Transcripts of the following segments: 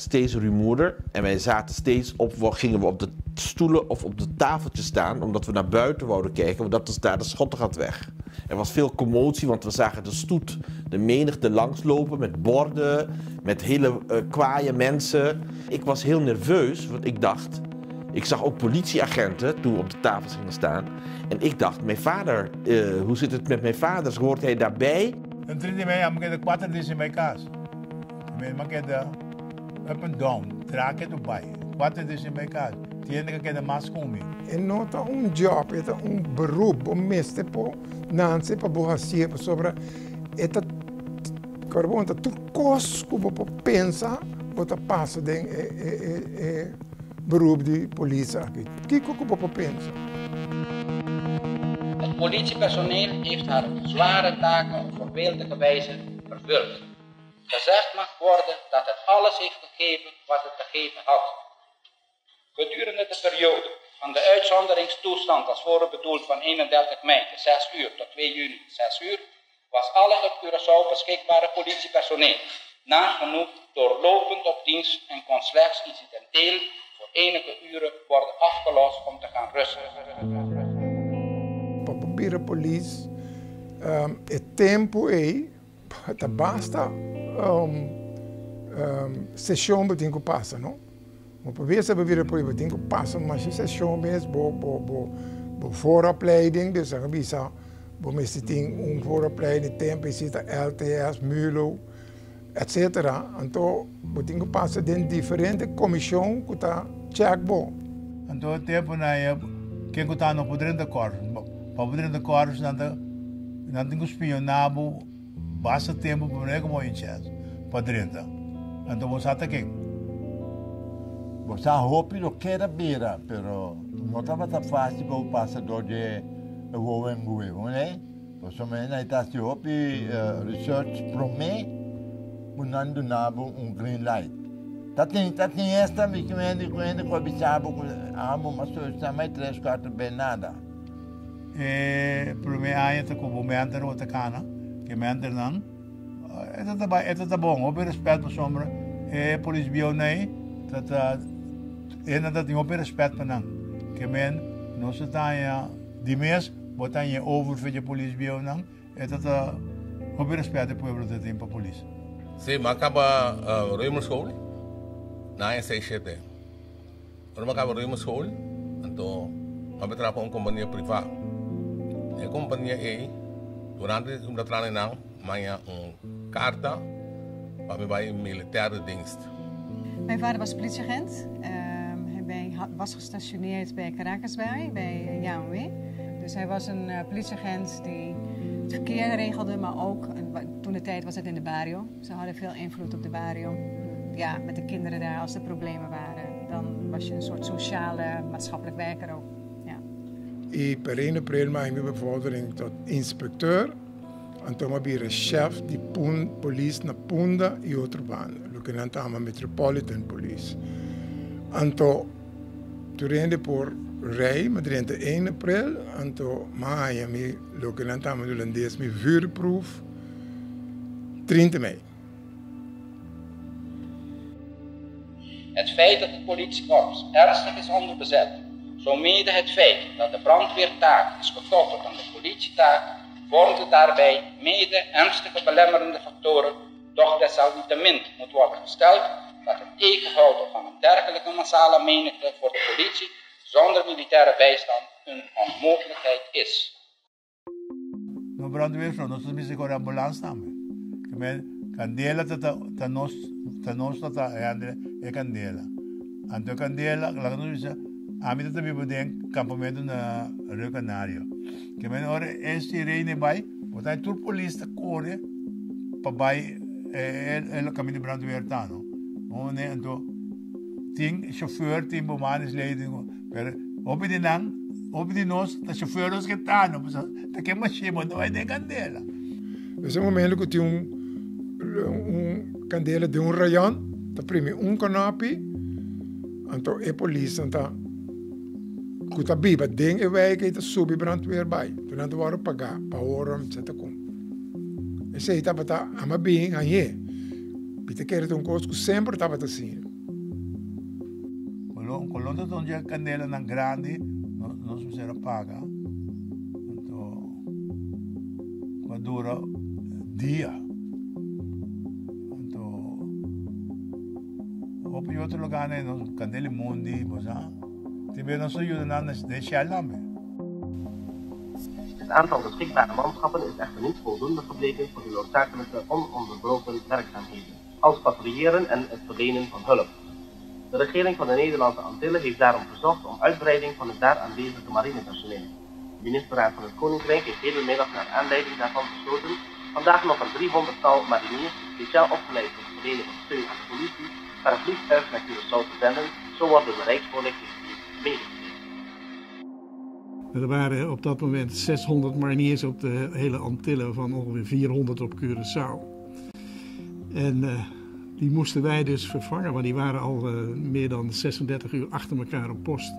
steeds rumoerder en wij zaten steeds op, gingen we op de stoelen of op de tafeltjes staan, omdat we naar buiten wouden kijken, want dat is daar de Schottegatweg. Er was veel commotie, want we zagen de stoet, de menigte langslopen met borden, met hele kwaaie mensen. Ik was heel nerveus, want ik dacht, ik zag ook politieagenten toen we op de tafels gingen staan. En ik dacht, mijn vader, hoe zit het met mijn vader? Hoort hij daarbij? En 3 mei, ik de 4 dies in mijn kaas. Ik de up and down, draak het erbij. 4 dies in mijn kaas. Tiene que quedar mais comigo. E no ta un job, e ta un beroep, bo mester por nanse pa bo hacié, pasobra e ta carbon ta tur cos cu bo por pensa bo ta pasa den e e e e beroep di polis aki. Kico cu bo por pensa? Het politiepersoneel heeft haar zware taken op voorbeeldige wijze vervuld. Gezegd mag worden dat het alles heeft gegeven wat het te geven had. Gedurende de periode van de uitzonderingstoestand als voren bedoeld van 31 mei 6 uur tot 2 juni 6 uur, was alle op Curaçao beschikbare politiepersoneel nagenoeg doorlopend op dienst en kon slechts incidenteel voor enige uren worden afgelost om te gaan rusten. Pa bo bira polis, e tempu ei ta basta seshon bo tin ku pasa, no? Bo por bisa bo bira polis, bo tin ku pasa masha seshon mes, bo bo bo bo vooropleiding, dus nan a bisa bo mester tin un vooropleiding tempu ei si ta LTS, MULO, etcetera. Anto bo tin ku pasa den diferente komishon ku ta chèk bo. Anto e tempunan ei ken ku ta no por drenta kòrs. Pa bo drenta kòrs nan ta nan tin ku spioná bo basta tempu promé ku bo haña chèns pa drenta. Anto bo sa ta ken. Bo sa hopi lo keda bira, pero no tabata fásil pa bo pasa dor di e wowengue, bo mira ei? Pasobra nan ta hasi hopi research promé ku nan duna bo un green light. Ta tin ta tin esta mi ku hende ku hende ku a bisa bo ku amo mas search mai tres kuater be nada. E promé aña ta ku bo mentor bo ta kana, ku e mentornan e ta ta bai e ta ta bon, hopi rèspèt pasobra e polis bieu nei ta ta e nan ta tin hopi rèspèt pa nan. Ke men nos ta taña di mes. Bo ta haña over fe dje polis bieunan, e ta ta hopi respet e pueblo ta tin pa polis. Si, mi a kaba Römerschool na aña seis shete. Ora mi a kaba Römerschool, anto mi a bai traha pa un kompania privá. E kompania ei, durante ku mi ta traha einan, mi a haña un karta pa mi bai militaire dienst. Mijn vader was politieagent. Hij was gestationeerd bij Caracasbaai, bij JMW. Dus hij was een politieagent die het verkeer regelde, maar ook, toen de tijd was het in de barrio. Ze hadden veel invloed op de barrio. Ja, met de kinderen daar, als er problemen waren, dan was je een soort sociale, maatschappelijk werker ook. Ja. I per 1 april mi a haña mi bevordering tot inspecteur, anto mi a bira chef di polis na Punda i otro banda, loke nan ta ama Metropolitan Police. Anto tur hende por rei, mi a drenta 1 april, anto mi a haña mi loke nan ta ama na hulandes mi vuurproef 30 mei. Het feit dat het politiekorps ernstig is onderbezet, zomede het feit dat de brandweertaak is gekoppeld aan de politietaak, vormde daarbij mede ernstige belemmerende factoren, doch desalniettemin moet worden gesteld dat het tegenhouden van een dergelijke massale menigte voor de politie zonder militaire bijstand een onmogelijkheid is. No brandweer so, nos ta mester kore ambulans tambe. Ke men kandela ta ta ta nos ta nos ta ta handle e kandela. Anto e kandela, laga nos bisa, ami ta ta biba den kampamento na Rio Canario. Ke men ora e sirene bai, bo ta tur polis ta kore pa bai e e kaminda di brandweer ta no. Bo mane anto tin chauffeur, tin bemanningsleden, pero hopi di nan Hopi di nos ta chauffeur nos ke ta no pasobra ta ke machine bo no bai den candela. Esei momento ku tin un un kandela den un rayon ta primi un kanopi anto e polisnan ta ku ta biba den e wijk ei ta subi brandweer bai anto nan ta wòrdu pagá pa ora sa ta kon. Esei tabata ama bin hañ'é. Mi ta kere ta un kos ku semper tabata asina. Colon, Colon ta un dje candelanan grandi, nos mester a paga. Anto, cu a dura dia. Anto, hopi otro lugarnan, nos candela di mundi, bo sa. Tin bes nos a yuda nan den Shell tambe. Het aantal beschikbare manschappen is echter niet voldoende gebleken voor de noodzakelijke ononderbroken werkzaamheden, als patrouilleren en het verlenen van hulp. De regering van de Nederlandse Antillen heeft daarom verzocht om uitbreiding van het daar aanwezige marinepersoneel. De ministerraad van het Koninkrijk heeft hedenmiddag naar aanleiding daarvan besloten vandaag nog een 300-tal mariniers, speciaal opgeleid voor het verlenen van steun aan de politie, per vliegtuig naar Curaçao te zenden, zo wordt door de Rijksvoorlichtingsdienst medegedeeld. Er waren op dat moment 600 mariniers op de hele Antillen, van ongeveer 400 op Curaçao. En die moesten wij dus vervangen, want die waren al meer dan 36 uur achter elkaar op post.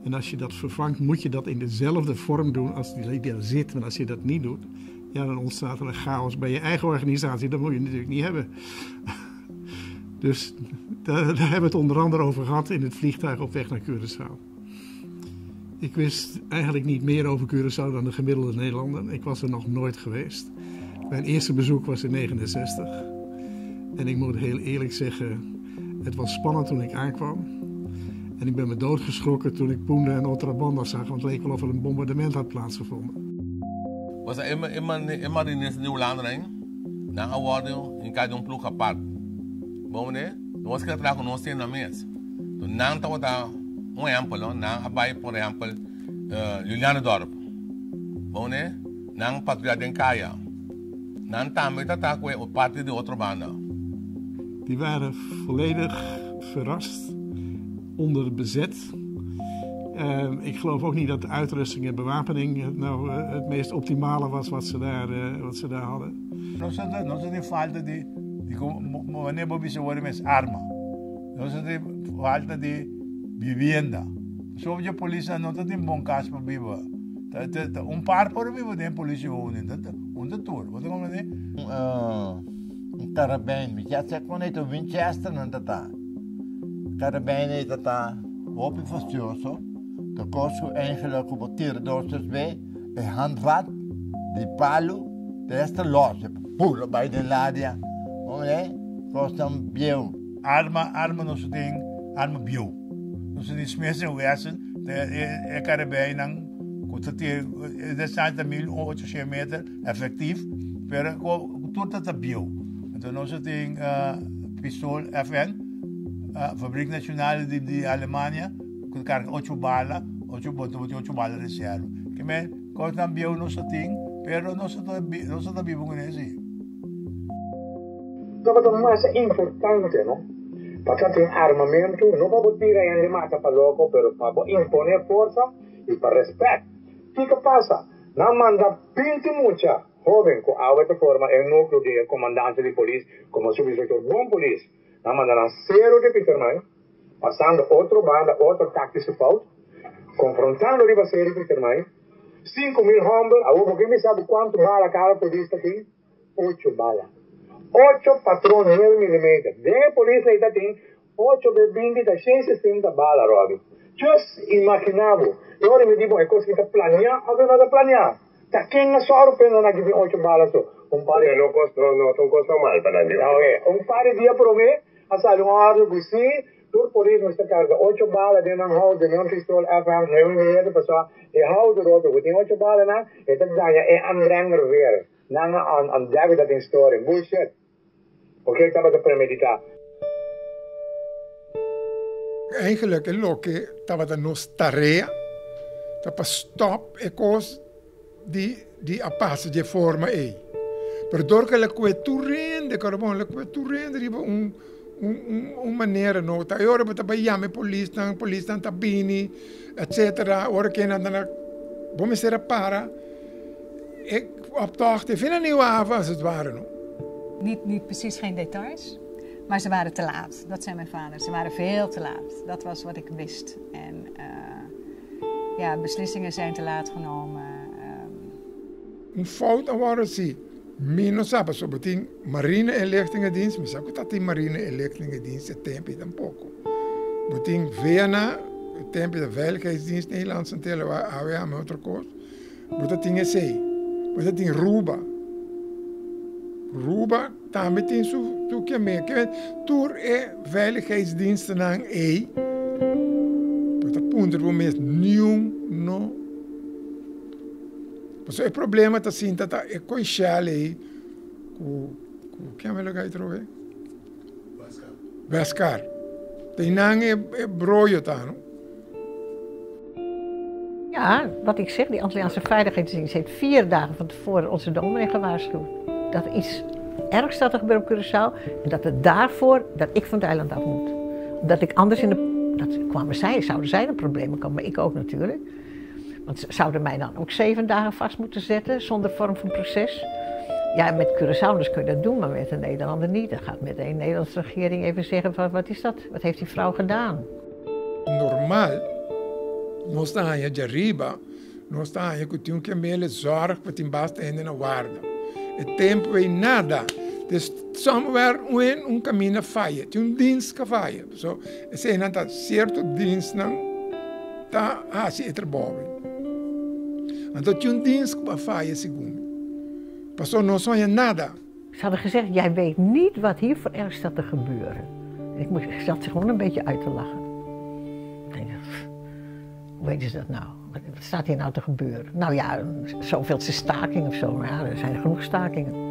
En als je dat vervangt, moet je dat in dezelfde vorm doen als die daar zit. Want als je dat niet doet, ja, dan ontstaat er een chaos bij je eigen organisatie. Dat moet je natuurlijk niet hebben. Dus daar hebben we het onder andere over gehad in het vliegtuig op weg naar Curaçao. Ik wist eigenlijk niet meer over Curaçao dan de gemiddelde Nederlander. Ik was er nog nooit geweest. Mijn eerste bezoek was in 69. En ik moet heel eerlijk zeggen, het was spannend toen ik aankwam. En ik ben me doodgeschrokken toen ik Punda en Otrabanda zag, want het leek wel of er een bombardement had plaatsgevonden. Was e mariniers di Hulanda nan a wordo hinca den un ploeg apart. Bon meneer, nos kier a traha cu nos tin na mes. Enton nan tabata un ehempel no, nan a bay por ehempel Julianadorp. Bon meneer, nan patruya den caya. Nan tambe ta traha cu e parti di otro banda. Die waren volledig verrast, onder bezet. Ik geloof ook niet dat de uitrusting en bewapening het nou het meest optimale was wat ze daar hadden. Nos ta nos ta tin falta di di wanneer bo bisa worde mes arma. Nos ta tin falta di vivienda. Soms dje polisnan no ta tin bon kas pa biba. Ta ta ta un par por biba den politiewoning. Ta ta un ta tur. Bo ta comprende? Un karabijn. Mi kier sa kon ei ta Winchester nan ta ta. Karabijn ei ta ta hopi fastioso. Ta kos ku eigenlijk ku bo tira dos tres be e handvat di palu ta esta los. E pula bai den ladia. Bo mira kosnan bieu. Arma arma nos tin arma bieu. Nos tin Smith en Wesson ta e karabijnnan ku ta tira e distancia ta 1800 meter efectief pero tur ta ta bieu. Anto nos tin pistol FN Fabriek Nationale di Alemania ku ta karga ocho bala ocho bo tin ocho bala reserva. Ke men kosnan bieu nos ta tin pero nos ta nos ta biba kuné si. Tabata masha importante no pa ta tin armamentu no pa bo tira hende mata pa loko pero pa bo impone forsa y pa respet. Kiko pasa? Nan manda 20 mucha hoben ku awe ta forma e nucleo di e comandante di polis como subinspector bon polis. Nan manda nan Cero di Pietermaai pasando otro banda otro tactische fout confrontando riba Cero di Pietermaai 5000 homber awor bo ke mi sabi cuanto bala cada polis ta tin? Ocho bala. Ocho patron nuebe milimeter. Den e polis ei ta tin ocho be 20 ta 160 bala, Robby. Just imagina bo. E ora mi di bo e kos ki ta planea of e no ta planea? Ta ken a sòru p'e nan aki tin ocho bala so? Un par di. No kos no no ta un kos normal pa nan di. Oke. Un par di dia promé a sali un òrdu ku si tur polis mester karga ocho bala den nan houder, den nan pistol FM nuebe milimeter pasobra e houder otro ku tin ocho balanan e ta daña e aanbrenger weer. Nan a on David a tin story. Bullshit. Oke tabata premedita. Eigenlijk e loke tabata nos tarea ta pa stop e kos di di a pasa dje forma ei. Pero dor ku el a kue tur hende, kòrda bon, el a kue tur hende riba un un un un manera no ta e ora bo ta bai yama e polisnan, polisnan ta bini etcetera, ora ke nan ta na bo mester a para e optocht e fin a Nieuwe Haven als het ware no. Niet, niet precies geen details, maar ze waren te laat. Dat zei mijn vader. Ze waren veel te laat. Dat was wat ik wist. En ja, beslissingen zijn te laat genomen. Un fout a wòrdu hasi. Mi no sa pasobra tin Marine Inlichtingendienst, mi sa ku ta tin Marine Inlichtingendienst e tempu ei tampoko. Bo tin VNA, e tempo de Veiligheidsdienst Nederlandse Antillen, awe yama otro kos. Bo ta tin esei. Bo ta tin Ruba. Ruba tambe tin su su kemé. Ke tur e veiligheidsdienstennan ei, bo ta puntra bo mes, niun no. Pasobra e problema ta sinta ta e koishel ei ku ku kiami lo gai trobe? Westcar. Ta einan e broyo ta, no? Ja, wat ik zeg, die Antilliaanse Veiligheidsdienst heeft vier dagen van tevoren onze dominee gewaarschuwd. Dat er iets ergs staat te gebeuren op Curaçao en dat het daarvoor dat ik van het eiland af moet. Omdat ik anders in de. Dat kwamen zij, zouden zij in problemen komen, maar ik ook natuurlijk. Want ze zouden mij dan ook zeven dagen vast moeten zetten zonder vorm van proces. Ja, met Curaçaoërs kun je dat doen, maar met een Nederlander niet. Dan gaat meteen de Nederlandse regering even zeggen van wat is dat? Wat heeft die vrouw gedaan? Normal, nos ta haña djariba, nos ta haña ku tin un kemele zòrg pa tin basta hende na warda. E tempu ei nada. Dus somewhere un un kaminda faya, tin un dins ka faya. So eseinan ta sierto dinsnan ta hasi e trabou ei. Anto tin un dins ku a faya segun mi. Pasobra no soña nada. Ze hadden gezegd, jij weet niet wat hier voor erg staat te gebeuren. En ik, moest, ik zat zich gewoon een beetje uit te lachen. Ik denk, hoe weten ze dat nou? Wat staat hier nou te gebeuren? Nou ja, zoveelste staking of zo. Maar ja, er zijn genoeg stakingen.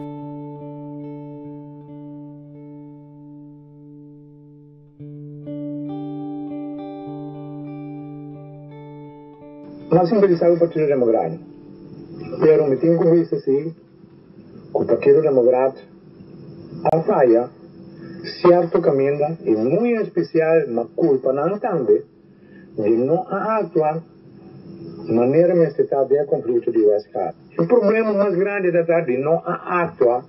M'a simbolisá ku Partido Democrat, pero mi tin ku bisa si ku Partido Democrat a faya sierto kaminda i muy en spesial m'a kulpa nan tambe di no a aktua manera mester ta den e konflikto di Westkaap. E problema mas grandi ta ta di no a aktua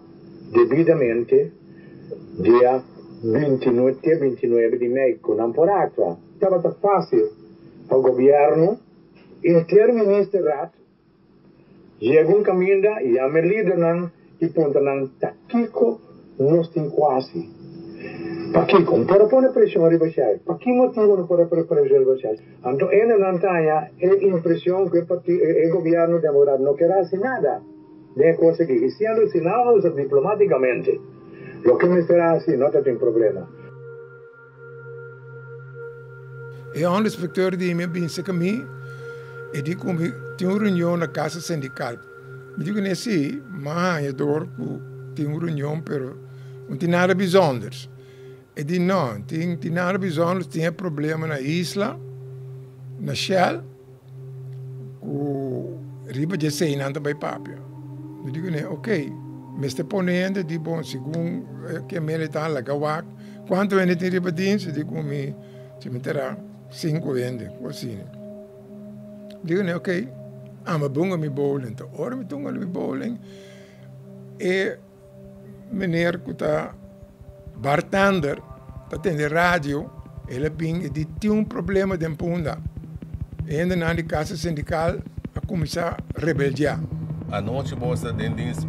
debidamente dia bintinuebe te bintinuebe di mei ku nan por aktua. Tabata fásil pa gobièrnu interministerraad yega un kaminda, yama e lidernan i puntra nan ta kiko nos tin ku hasi. Pakiko no por a pone preshon riba Shell? Pa ki motibu no por a pone preshon riba Shell? Anto hendenan ta haña e impreshon ku e gobièrnu democrat no kier hasi nada den e kos aki. I siendo si nan a usa diplomátikamente loke mester hasi no ta tin problema. E onderinspecteur di mi a bin cerca mi e di cu mi tin un reunion na casa sindical. Mi di cune si, mi a haña door cu tin un reunion pero no tin nada bijzonders. E di no, tin tin nada bijzonders, tin e problema na isla, na Shell, cu riba dje esey nan ta bay papia. Mi di cune ok, mester pone hende di bon segun ke militar laga wak. Kuantu hende tin riba dins? E di ku mi, si mi tera sinku hende ku asina. Mi di kuné, ok, amo bunga mi bowling. Ta ora mi tunga mi bowling, e meneer ku ta bartender ta tende radio, el a bin e di tin un problema den Punda. E hendenan di kasa sindikal a kuminsá rebeldiá. Anochi bo sta den dins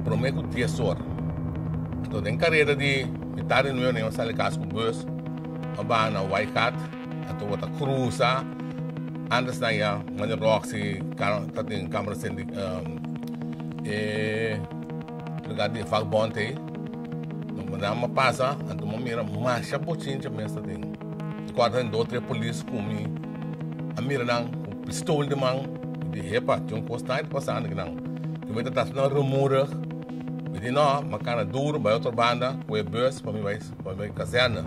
prome ku dies or. Anto den kareda di mitar di nuebe nan sali kas ku bus a baha na Waaigat anto bo ta krusa antes nan ya mane Roxy ta tin kamera sendi e lugar di vakbond ei nan a pasa anto bo mira masha bochincha mes ta tin. Kòrda den dos tres polis ku mi a mira nan ku pistol den man. Mi di, Hepa, tin un kos taña ta pasando aki nan. Ku mi ta ta asina rumoerig. Mi di, No, mi a kana duru bai otro banda ku e bus pa mi bai pa mi bai kazerne.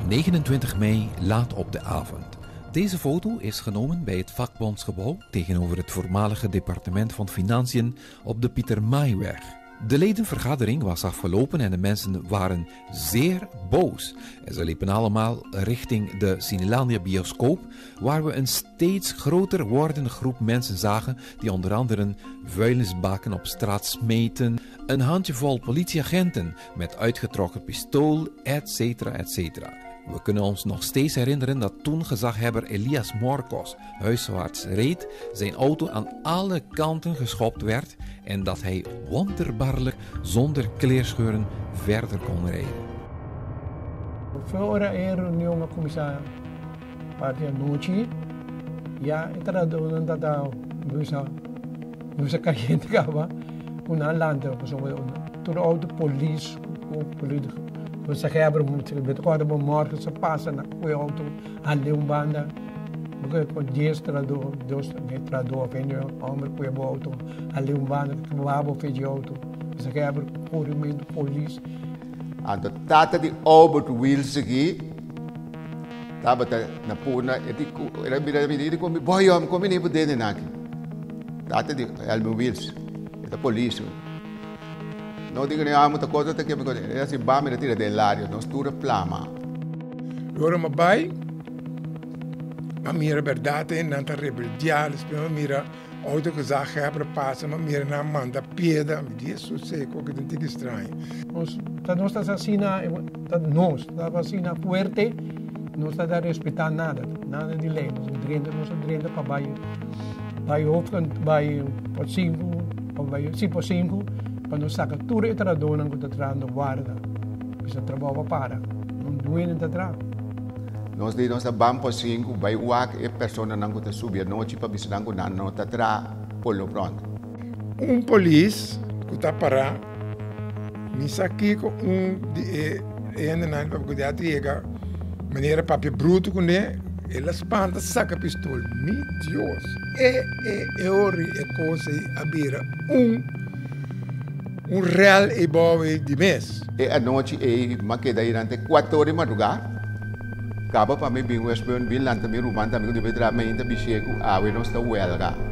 29 mei laat op de avond. Deze foto is genomen bij het vakbondsgebouw tegenover het voormalige departement van Financiën op de Pieter Maaiweg. De ledenvergadering was afgelopen en de mensen waren zeer boos. En ze liepen allemaal richting de Cinelandia bioscoop, waar we een steeds groter wordende groep mensen zagen die onder andere vuilnisbakken op straat smeten, een handjevol politieagenten met uitgetrokken pistool, etc. etc. We kunnen ons nog steeds herinneren dat toen gezaghebber Elias Morkos huiswaarts reed, zijn auto aan alle kanten geschopt werd en dat hij wonderbaarlijk zonder kleerscheuren verder kon rijden. Foi ora e reunion a kuminsá parti anochi, ya e trahadónan ta bisa bisa kayente kaba ku nan lanta pasobra tur outo polis ku gezaghebber mi ta kòrda bo mòrgen sa pasa na ku e outo hal'é un banda ku dies trahadó dos trahadó òf hende hòmber ku e bo outo hal'é un banda baha bo fe dje outo gezaghebber korimentu polis. Anto tata di Albert Wiels aki tabata na purna e di ku el a bira bini di komi boy hom komi ni bo dende nan aki. Tata di Elvin Wiels e ta polis. No diga ni amo ta cosa ta keme cosa. E a si bam el a tira den lario nos tur a plama. Ora mi a bai a mira berdad nan ta rebeldia despues mi a mira Auto gezaghebber pasa ma mira nan manda piedra, mi di Hesus sey koke tin tiki straño. Nos ta nos ta asina ta nos ta asina fuerte nos ta ta respeta nada nada di ley nos a drenta nos a drenta pa bay bay hoofdkantoor bay por sinku pa bay si por sinku pa nos saka tur e trahadornan ku ta trahando warda bisa trabou a para no dueño ta traha. Nos di nos ta ban por sinku bai wak e personanan ku ta subi anochi pa bisa nan ku nan no ta traha por lo pronto. Un polis ku ta pará mi sa kiko un di e hendenan pa ku a yega manera papia brutu kuné el a spanta saka pistol mi Dios e e e ori e kos ei a bira un un rèl ei bou ei di mes. E anochi ei m'a keda einan te kuater ora di madrugá. Kaba pa mi bin Westburn bin lanta mi ruman tambe ku debe traha mainta bish'é ku awe nos ta wèlga.